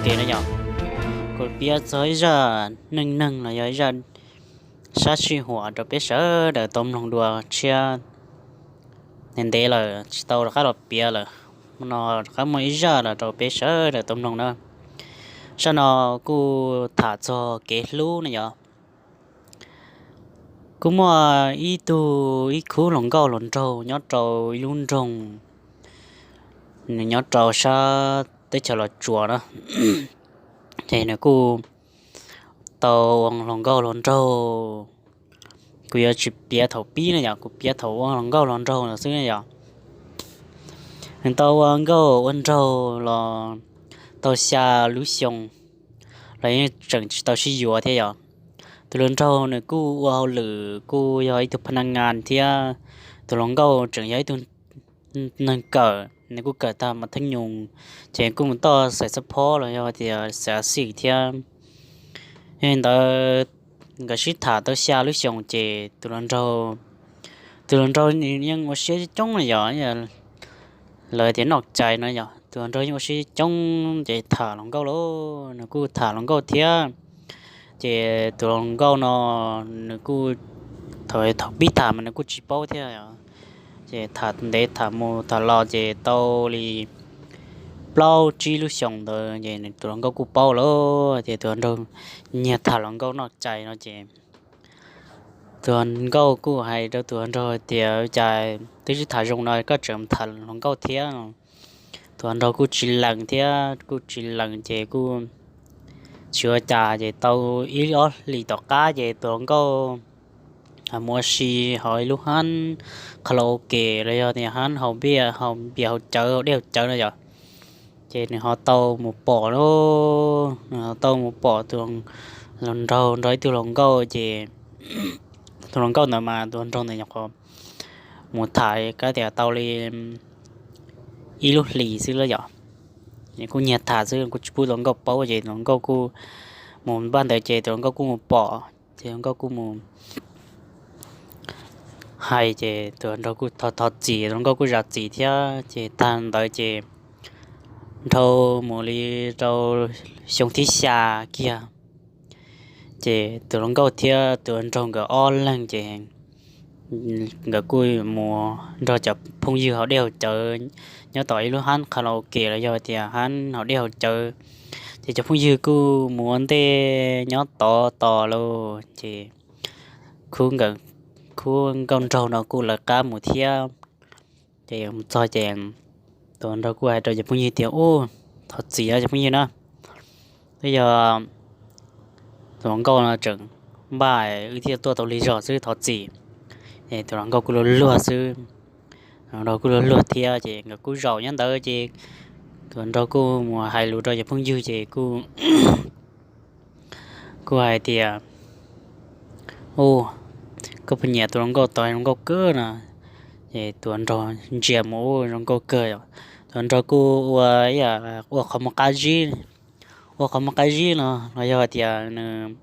ke na yom. Kuv piav txog ib zaj neej neeg los yog ib zaj sab sij huam rau peb sawv daws tau mloog dua tshiab. Ntev ntev lawm tsis tau rov qab los piav lawm, no rov qab muaj ib zaj los rau peb sawv daws tau mloog na. Zaj no kuj tham txog kev hlub ne yom. Kuj muaj ib tug ib khub hluas nkauj hluas nraug nyob rau ib lub nroog, nws nyob rau sab teb chaws Los Tsuas na. Ces nws kuj tau ua hluas nkauj hluas nraug, kuv yuav tsis piav thaum pib ne yom, kuv piav thaum ua hluas nkauj hluas nraug no xwb ne yom. Nws tau ua nkauj ua nraug los tau xya lub xyoo los yeej tseem tsis tau sib yuav thiab yom. Tus hluas nraug nws kuj ua hauj lwm kuj yog ib tug pha na ngas thiab, tus hluas nkauj tseem yog ib tug neeg kawm, nws kuj kawm tag mas theej nyoos, ces kuj mus toj xais xab phob los yog tias xais xim thiab. Yog li ntawd nkawd sib tham tau xya lub xyoos ces tus hluas nraug, tus hluas nraug nws yeej ua siab coob li yom, lawv tias noj cai no yom, tus hluas nraug yeej ua siab coob ces tham hluas nkauj lauj, nws kuj tham hluas nkauj thiab. Ces tus hluas nkauj no nws kuj, thaum thaum pib tham mas nws kuj tsis paub thiab, ces tham ntev tham mus tham los ces tau li plaub tsib lub xyoos ntawd ces tus hluas nkauj kuj paub lawm tias tus hluas nraug nyiag tham hluas nkauj noj cai no ces tus hluas nkauj kuj hais rau tus hluas nraug tias cas twb sib tham zoo no koj tseem tham hluas nkauj thiab. Tus hluas nraug kuj tsis lees thiab, kuj tsis lees ces kuj tsis ua cas ces tau ib ob hlis tom qab ces tus hluas nkauj mus ua si hauv ib lub hab karaoke los yog tias hab haus npias haus cawv haus dej haus cawv no yom. Ces nws ho tau mus pom lauj, nws ho tau mus pom tus hluas nraug nrog ib tug hluas nkauj ces tus hluas nkauj ntawd mas tus hluas nraug ntawd nyuam qhuav mus tham kav tias tau li ib lub hlis xwb lauj yom. Nws kuj nyiag tham xwb kuj tsis pub tus hluas nkauj paub ces tus hluas nkauj kuj mus npaj ntawd ces tus hluas nkauj kuj mus pom ces tus hluas nkauj kuj mus hais ces tus hluas nraug kuj thov thov txim, tus hluas nkauj kuj zam txim thiab ces tag ntawd ces dhau mus li rau xyoo thib xya kiag ces tus hluas nkauj thiab tus hluas nraug nkawd ob leeg ces nkawd kuj mus nrog cov phooj ywg haus dej haus cawv nyob tom ib lub hab karaoke los yog tias hab haus dej haus cawv. Ces cov phooj ywg kuj mus ua ntej nyob tod tos lauj ces khub nkauj nraug no kuj lawv qab mus thiab. Ces mus txog ces tus hluas nraug kuj hais rau cov phooj ywg tias, Ub, thov txim cov phooj ywg na, twb yog tus hluas nkauj no tseem npaj wb thiaj tuaj tau lig zog xwb, thov txim. Es tus hluas nkauj kuj luag luag xwb, tus hluas nraug kuj luag luag thiab ces nkawd kuj zaum nyob ntawd ces tus hluas nraug kuj mus hais lus rau cov phooj ywg ces kuj kuj hais tias, Ub, koj puas nyiam tus hluas nkauj tod, hluas nkauj kawg no? Ces tus hluas nraug ntsia mus, Ub, hluas nkauj kawg. Tus hluas nraug kuj ua, ua qhov muag qab zib, ua qhov muag qab zib no los yog tias nws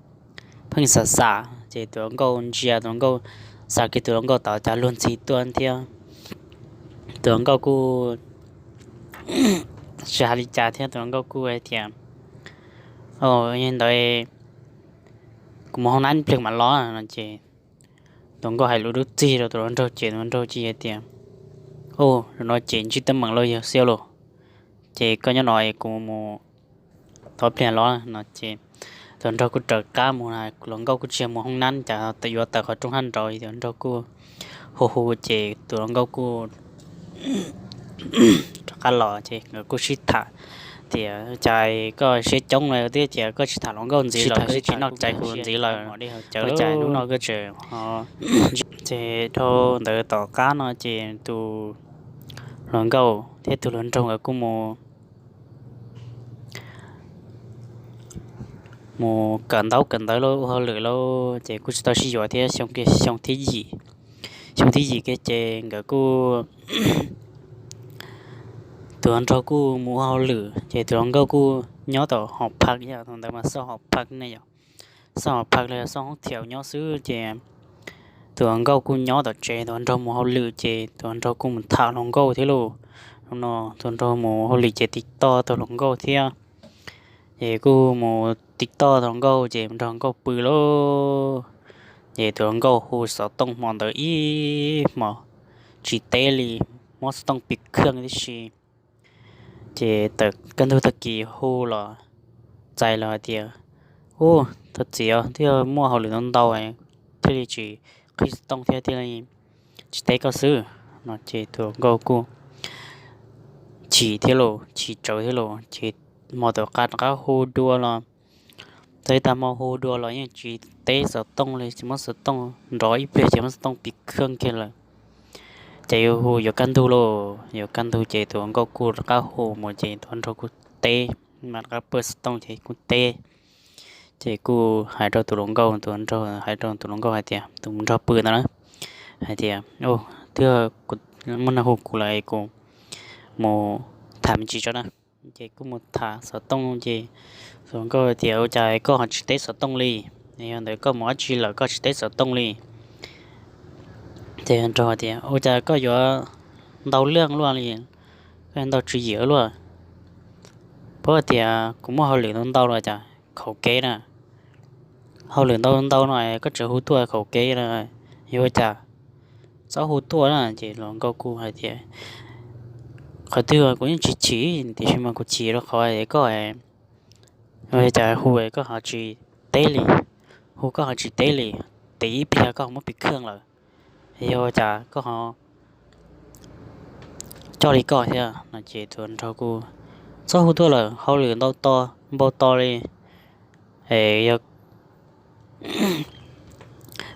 pheej xav xav ces tus hluas nkauj ntsia, tus hluas nkauj xav kiag tus hluas nkauj tod cas luag ntxhi tuaj thiab. Tus hluas nkauj kuj tsis hais li cas thiab, tus hluas nkauj kuj hais tias, Ua li ntawd kuv mus hoob nab ib pliag mam los no ces tus hluas nkauj hais lus dub txig rau tus hluas nraug ces tus hluas nraug cia li tias, Ub, zaum no ces ntsib teeb meem lauj yawg xiab lauj, ces koj nyob no kuv mus thov pliag los no ces tus hluas nraug kuj raws qab mus, hluas nkauj kuj tsis yog mus hoob nab cas yuav tawm qhov rooj hab nraud, tus hluas nraug kuj hu hu ces tus hluas nkauj kuj rov qab los ces nkawd kuj sib tham tias, Cas koj siab coob li thiab ces koj tsis tham hluas nkauj ntxiv los koj tsis noj cai kuv ntxiv lawm, cas hnub no koj tseem ho. Ces dhau ntawd tom qab no ces tus hluas nkauj thiab tus hluas nraug nkawd kuj mus mus kawm ntaub kawm ntawv lauj, ua hauj lwm lauj, ces kuj tsis tau sib yuav thiab. Xyoo kiag, xyoo thib yim, xyoo thib yim kiag ces nkawd kuj, tus hluas nraug kuj mus ua hauj lwm ces tus hluas nkauj kuj nyob tom hom phaj, thaum ntawd mas xauj hom phaj ne yom, xauj hom phaj los yog xauj hoob thiaus nyob xwb ces tus hluas nkauj kuj nyob tom tsev, tus hluas nraug mus hauj lwm ces tus hluas nraug kuj mus tham hluas nkauj thiab lauj. Tus hluas nraug mus hauj lwm ces tiv toj tau hluas nkauj thiab. Ces kuj mus tiv toj tus hluas nkauj ces nrog nkauj pw lauj. Ces tus hluas nkauj hu xov tooj hmo ntawd ib hmos tsis teb li, muab xov tooj pis kheej tib si. Ces tawm kaj ntug tag kis hu los txais los hais tias, Ub, thov txim os, twb yog muaj hauj lwm ntau ntau thiaj li tsis qhib xov tooj thiab thiaj li tsis teb koj xwb. No ces tus hluas nkauj kuj chim thiab los chim tsawv thiab los ces hmo tom qab rov qab hu dua los, txog ib tag hmo hu dua los yeej tsis teb xov tooj li, tsis muab xov tooj nrov ib pliag ces muab xov tooj pis kheej kiag lawm. Ces yuav hu yuav kaj ntug lauj, yuav kaj ntug ces tus hluas nkauj kuj rov qab hu mus ces tus hluas nraug kuj teb, mas rov qab pw xov tooj ces kuj teb. Ces kuj hais rau tus hluas nkauj, tus hluas nraug hais rau tus hluas nkauj hais tias, tus mus nrog pw ntawd na, hais tias, Twb muaj neeg hu kuv lawm, kuv mus tham me ntsis tso na. Ces kuj mus tham xov tooj ces tus hluas nkauj tias, Ua cas koj ho tsis teb xov tooj li? Yog ntawd koj mus dab tsi lawm koj tsis teb xov tooj li? Ces nraug tias, Ua cas koj yuav ntau lwj luaj li, koj yuav ntau tswv yim luaj? Paub tias kuv muaj hauj lwm ntau ntau los cas khaum kev na. Hauj lwm ntau ntau no koj tseem hu tuaj khaum kev na, yuav ua cas? Txhob hu tuaj na. Ces hluas nkauj kuj hais tias, Qhov twg kuv yeej tsis chim, tiam sis mas kuv chim rau qhov koj, ua cas hu koj ho tsis teb li, hu koj ho tsis teb li, tes ib pliag koj ho muab pis kheej lawm, yog ua cas koj ho coj li koj thiab? No ces tus nraug kuj, Txhob hu tuaj lawm, hauj lwm ntau to, npau to li, yog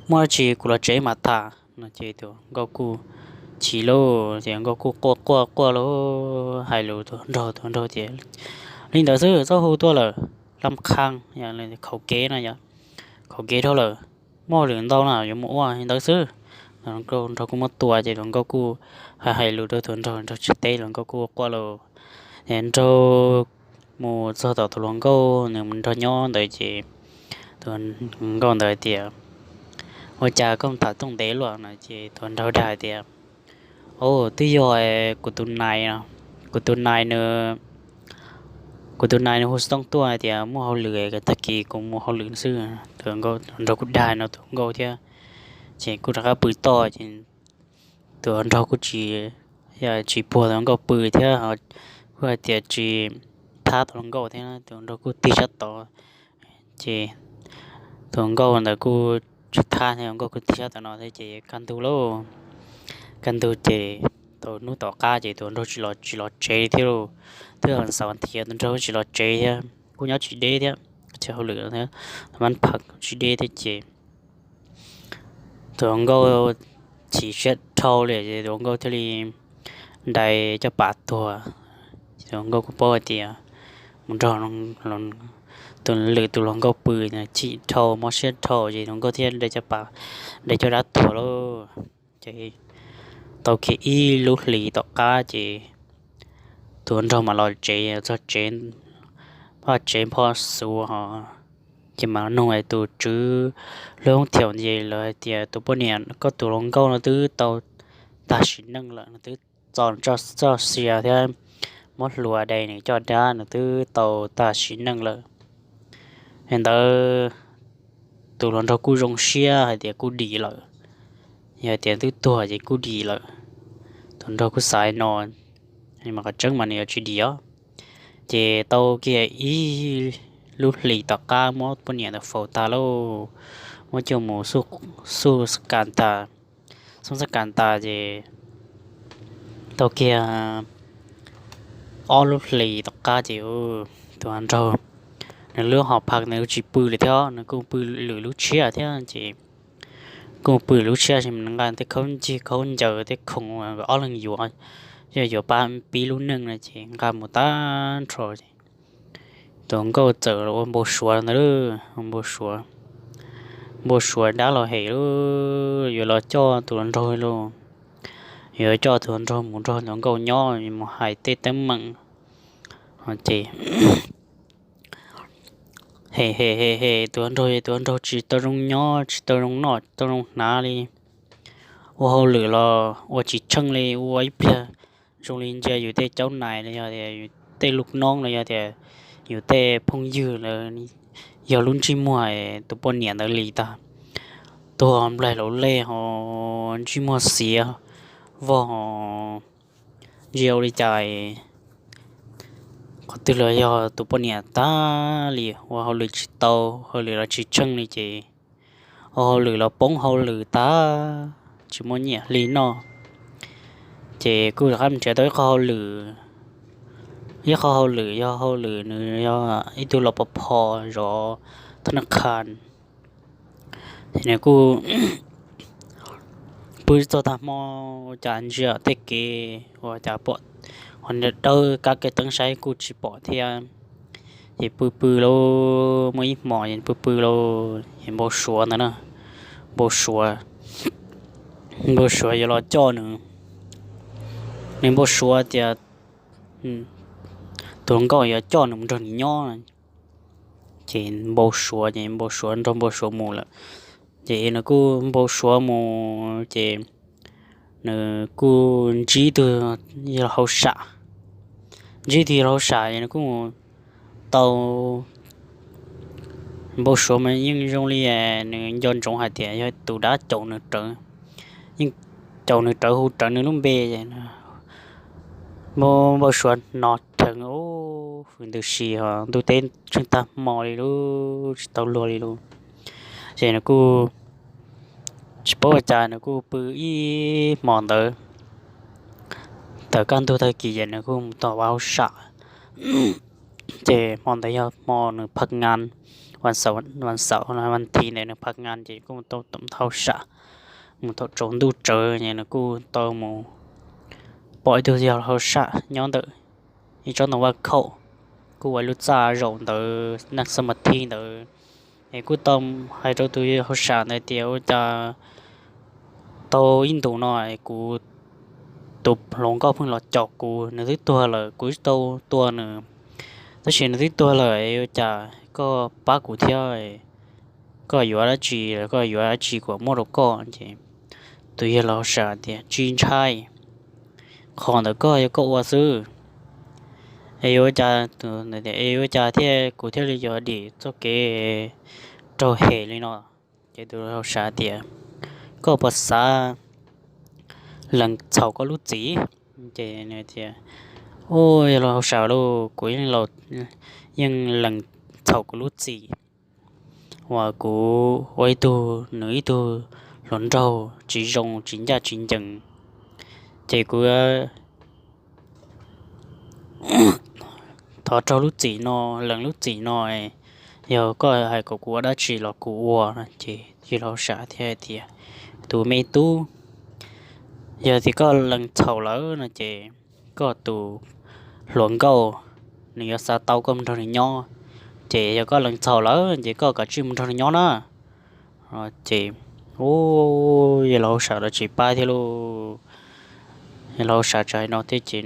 muaj dab tsi kuv los tsev mam tham. No ces tus nkauj kuj chim lauj, ces nkauj kuj quaj quaj quaj lauj, hais lus tus nraug, tus nraug tias, Li ntawd xwb, txhob hu tuaj lawm, lam khaj, khaum kev no yog, khaum kev dhau lawm, muaj hauj lwm ntau no yuav mus ua li ntawd xwb. Nraug kuj muab tua ces tus nkauj kuj hais hais lus rau tus nraug, nraug tsis teb, tus nkauj kuj quaj lauj. Nraug mus txog tom tus hluas nkauj nws mus nrog nyob ntawd ces tus nkauj ntawd tias, Ua cas koj tham tooj ntev luaj? No ces tus nraug dag hais tias, Au, twb yog kuv tus nais, kuv tus nais nws, kuv tus nais nws hu xov tooj tuaj hais tias muaj hauj lwm, tag kis kuv mus hauj lwm xwb. Tus nraug kuj dag no tus nkauj thiab, ces kuj rov qab pw toj ces tus nraug kuj tsis, tsis puag tus nkauj pw thiab, kuj hais tias tsis thab tus nkauj thiab, tus nraug kuj tig sab tod. Ces tus nkauj ntawd kuj tsis thab thiab, nkauj kuj tig sab tom no thiab ces kaj ntug lauj. Kaj ntug ces tau hnub tom qab ces tus nraug tsis los, tsis los tsev thiab lauj. Twb xaus thiab tus nraug tsis los tsev thiab, kuj nyob tsis deb thiab, tsis hauj lwm thiab, mas pha tsis deb thiab ces tus nkauj chim siab dhau li ces tus nkauj thiaj li dai caj pas tuag. Tus nkauj kuj paub hais tias mus nrog tus lwm tus hluas nkauj pw, chim dhau mob siab dhau ces tus nkauj thiaj dai caj pas, dai caj dab tuag lauj. Ces tau kiag ib lub hlis tom qab ces tus nraug mam los tsev, txog tsev, paj tsev pho xuv ho, ces mam nug tus tswv hlub thiaum ces lawv hais tias, Tus poj niam koj tus hluas nkauj no twb tau tag sim neej lawm, nws twb txo txoj sia thiab muab hlua dai nws caj dab, nws twb tau tag sim neej lawm. Li ntawd tus hluas nraug kuj zoo siab hais tias kuj dim lawm, yog tias twb tuag ces kuj dim lawm. Tus nraug kuj xav no, mas qhov tseeb mas nws yuav tsis dim os. Ces tau kiag ib lub hlis tom qab muab poj niam ntawd faus tag lauj, muab coj mus xuj xab kas tas, xuj xab kas tas ces tau kiag ob lub hlis tom qab ces tus nraug nws lub hom pha nws tsis pw li thiab, nws kuj pw lwm lub tshiab thiab ces kuj pw lub tshiab es nws nqa tej khaub ncig khaub ncaws tej khoom ob leeg yuav, yog yuav pab pib lub neej no ces nqa mus tag nrho ces tus nkauj txawm ua npau suav ntawd, ua npau suav, npau suav dab los hem lauj, yuav los coj tus hluas nraug lauj, yuav coj tus hluas nraug mus nrog tus nkauj nyob, mus hais tej teeb meem ces hem hem hem hem tus hluas nraug, tus hluas nraug tsis tau zoo nyob, tsis tau zoo noj, tsis tau zoo hnav li, ua hauj lwm los ua tsis tsheej li, ua ib pliag zoo li ntsia yus tej caub nais los yog tias yus tej lub noob los yog tias yus tej phooj ywg lawv yog lub ntsej muag tus poj niam ntawd li tag, tuag nplaig laus lej ho ntsej muag xiav vog ho ntsia ua li cas qhov twg los yog tus poj niam tag li, ua hauj lwm tsis tau, hauj lwm los tsis tsheej li ces ua hauj lwm los poob hauj lwm tag, tsis muaj nyiaj hli noj. Ces kuj rov qab nrhiav tau ib qho hauj lwm, ib qho hauj lwm yog hauj lwm nws yog ib tug los pov pho zov thab naj qha. Ces nws kuj pw txog tag hmo, ua cas ntsia tej kev ua cas pom qhov dawb kab kev teeb saib kuj tsis pom thiab. Ces pw pw lauj, muaj ib hmos es pw pw lauj es npau suav ntawd na, npau suav, npau suav yuav los coj nws, nws npau suav tias tus hluas nkauj yuav coj nws mus nrog nws nyob. Ces npau suav ces npau suav nrog npau suav mus lawm. Ces nws kuj npau suav mus ces nws kuj ntsib tug yawg laus hauj sam, ntsib tug yawg laus hauj sam es nws kuj mus tau. Npau suav mas yeej zoo li nws nco ntsoov hais tias yog tus dab caum nws rawv, yeej caum nws rawv hu rawv nws lub npe. Npau suav hnov dheev hws ntws si ho ntuj teb tsheej tag hmo li lauj, tsis tau luag li lauj. Ces nws kuj tsis paub ua cas nws kuj pw ib hmo ntawd, tawm kaj ntug tag kis ces nws kuj mus tom vaj hauj sam. Ces hmo ntawd yog hmo nws phaj ngas, vas xaum, vas thiv ntawd nws phaj ngas ces kuj mus tau tom hauj sam. Mus thaum tsaus ntuj tsawv ces nws kuj tau mus pom ib tug yawg laus hauj sam nyob ntawm ib tsob ntoo vaj khaum, kuj ua ib lub txaj zaum ntawd naj xa ma thi ntawd. Es kuj tau hais rau tus yawg laus hauj sam ntawd tias ua cas tau ib ntus no es kuv tus hluas nkauj pheej los caum kuv, nws twb tuag lawm kuv tsis tau tua nws, tab sis nws twb tuag lawm es ua cas koj pab kuv thiab, koj yuav dab tsi, koj yuav dab tsi kuv muab rau koj. Ces tus yawg laus hauj sam tias tsis ntshai, qhov ntawd koj yog koj ua xwb, es yuav ua cas, es yuav ua cas thiaj kuv thiaj li yuav dim txoj kev raug hem li no. Ces tus yawg laus hauj sam tias koj puas xav lees txhaum koj lub txim? Ces nws tias yawg laus hauj sam lauj, kuv yeej lees txhaum kuv lub txim uas kuv ua ib tug, nws ib tug hluas nraug tsis zoo tsis ncaj tsis ncees, ces kuv thov raug lub txim no, lees lub txim no, yog koj hais kom kuv ua dab tsi los kuv ua. Ces yawg laus hauj sam thiaj tias tus me tub, yog tias koj lees txhaum lawm no ces koj tus hluas nkauj nws yuav xav tau koj mus nrog nws nyob, ces yog koj lees txhaum lawm ces koj kav tsij mus nrog nws nyob na. Ces yawg laus hauj sam los tsis pab thiab lauj. Yawg laus hauj sam tsis hais no thiab ces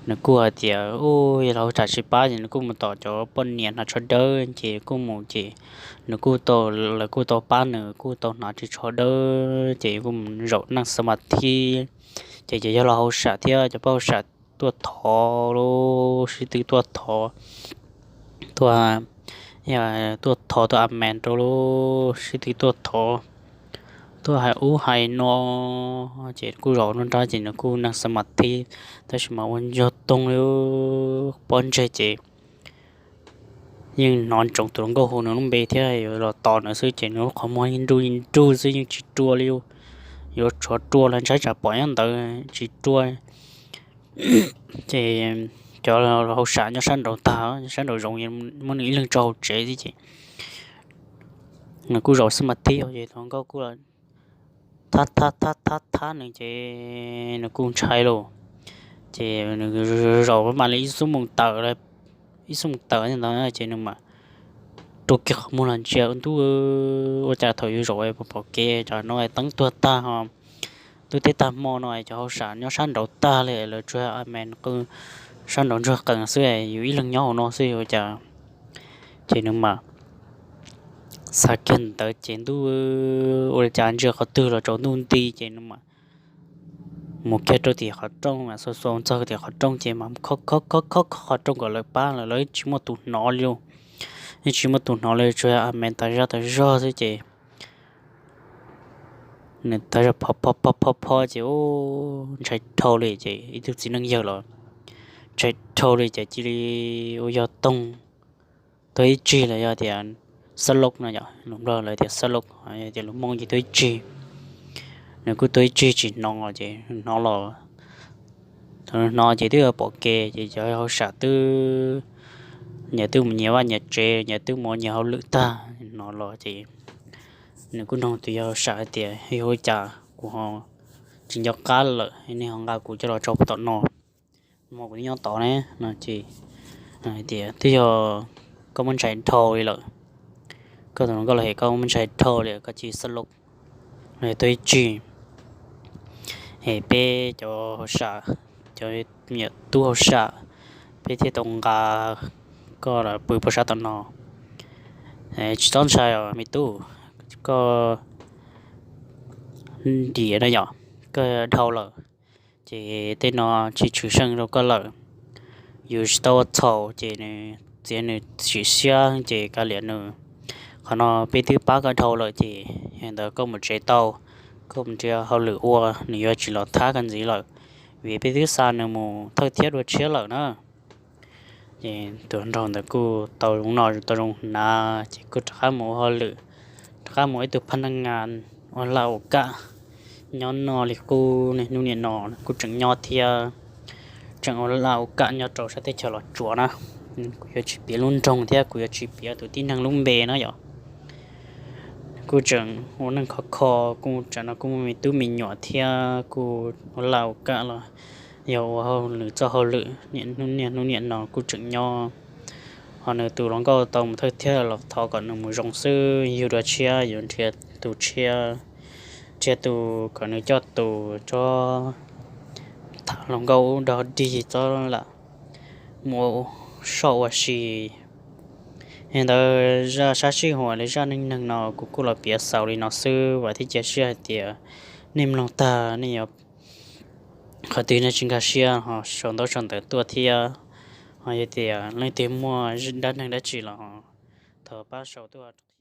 nws kuj hais tias yawg laus hauj sam tsis pab ces nws kuj mus tom cov poj niam hnav tsho dawb ces kuj mus ces nws kuj tau, lawv kuj tau pab nws kuj tau hnav tsho dawb ces kuj mus zaum naj xa ma thi. Ces cov yawg laus hauj sam thiab cov pab hauj sam tuaj thov lauj, sib tw tuaj thov, tuaj, tuaj thov tuaj a mes rau lauj, sib tw tuaj thov, tuaj hais ub hais no. Ces kuj zaum nruab nrab ces nws kuj naj xa ma thi, tab sis mas ua ntsuag toog li, pob ntseg ces yeej hnov ntsoov tus hluas nkauj hu nws lub npe thiab yuav los tos nws xwb ces nws lub qhov muag yeej nruj nruj xwb yeej tsis rua li, yuav tshuav rua los ntshai tsam pom nyob ntawd tsis rua. Ces cov hauj sam nyob sab nraud tag, sab nraud zoov muab nws ib leeg tso hauv tsev xwb ces nws kuj zaum xa ma thi ces tus hluas nkauj kuj thab thab thab thab thab nws ces nws kuj ntshai lauj. Ces nws zaum mam li ib xuab moos tawm, ib xuab moos tawm ntawd ces nws mam rua kiag qhov muag los ntsia ntuj, ua cas thaum yus zaum pom kev cov no teeb tuag tag ho ntuj teb tag hmo no cov hauj sam nyob sab nraud tag li, lawv tsuas a mes qw sab nraud ntsuag qees xwb, yus ib leeg nyob hauv no xwb ua cas. Ces nws mam xav kiag ntawd ces ntuj, ua li cas ntsia qhov twg los tsaus ntuj nti ces nws mam mus kiag rau tim qhov rooj mas xua xua txog tim qhov rooj ces mas khob khob khob khob qhov rooj kom lawv pab lawm, lawv tsis muaj tus hnov li, yeej tsis muaj tus hnov li, tsuas yog a me tas zaj tas zog xwb ces nws tas zog pho pho pho pho pho ces ub ntshai dhau li ces ib tug txiv neej yawg los ntshai dhau li ces cia li ua yog toog tuag ib tsig los yog tias xab loj no yom, lus Nplog lawv tias xab loj, tias lus Hmoob ces tuag ib tsig. Nws kuj tuag ib tsig tsis hnov ces hnov los, hnov ces twb pom kev ces cov hauj sam twb, nyias twb mus nyias vaj nyias tsev, nyias twb mus nyias hauj lwm tag, hnov los ces nws kuj nug tus yawg hauj sam hais tias yog ua cas kuv ho tsis nco qab lawm nej ho nqa kuv coj los tso tom no, hmo kuv twb nyob tod ne no ces hais tias twb yog koj muab ntshai dhau li lawm, koj tus hluas nkauj los hem koj muab ntshai dhau li, koj cia li xab loj, tuag ib tsig es peb cov hauj sam, cov me nyuam tub hauj sam, peb thiaj tau nqa koj los pw puag sab tom no. Tsis txhob ntshai os me tub, koj ntiav no yom, koj dhau lawm ces tej no tsis tshwm seej rau koj lawm. Yus tsis tau ua txhaum ces nws txiav nws sim siab ces kav liam nws. Qhov no peb twb pab koj dhau lawm ces yog ntawd koj mus tsev tau, koj mus nrhiav hauj lwm ua, nws yuav tsis los thab koj ntxiv lawm, vim peb twb xa nws mus thawj thiab dua tshiab lawm na. Ces tus nraug ntawd kuj tau zoo noj tau zoo hnav ces kuj rov qab mus ua hauj lwm, rov qab mus ib tug phab naj ngas ua laj ua kam nyob noj li qub niaj hnub niaj no, kuj tseem nyob thiab, tseem ua laj ua kam nyob rau sab teb chaws Los Tsuas na. Kuv yuav tsis piav lub nroog thiab kuv yuav tsis piav tus tib neeg lub npe na yom. Kuj tseem ua neej khov kho, kuj tsam no kuj muaj me tub me nyuam thiab kuj ua laj ua kam los yog ua hauj lwm txoj hauj lwm niaj hnub niaj no kuj tseem nyob. Ho nws tus hluas nkauj tau mus thawj thiab los thov kom nws mus zoo xwb, yug dua tshiab yuav nrhiav tus tshiab, nrhiav tus kom nws coj tus tsob tham hluas nkauj ub dog dig txob lam mus soj ua si. Yog ntawd zaj sab sij huam li zaj neej neeg no kuv kuj los piav xaus li no xwb, vam thiab cia siab hais tias nej mloog tag nej yuav, qhov twg nej tsis nkag siab ho sau ntaub sau ntawv tuaj thiab. Ho yog tias leej twg muaj dab neeg dab tsi los thov pab sau tuaj.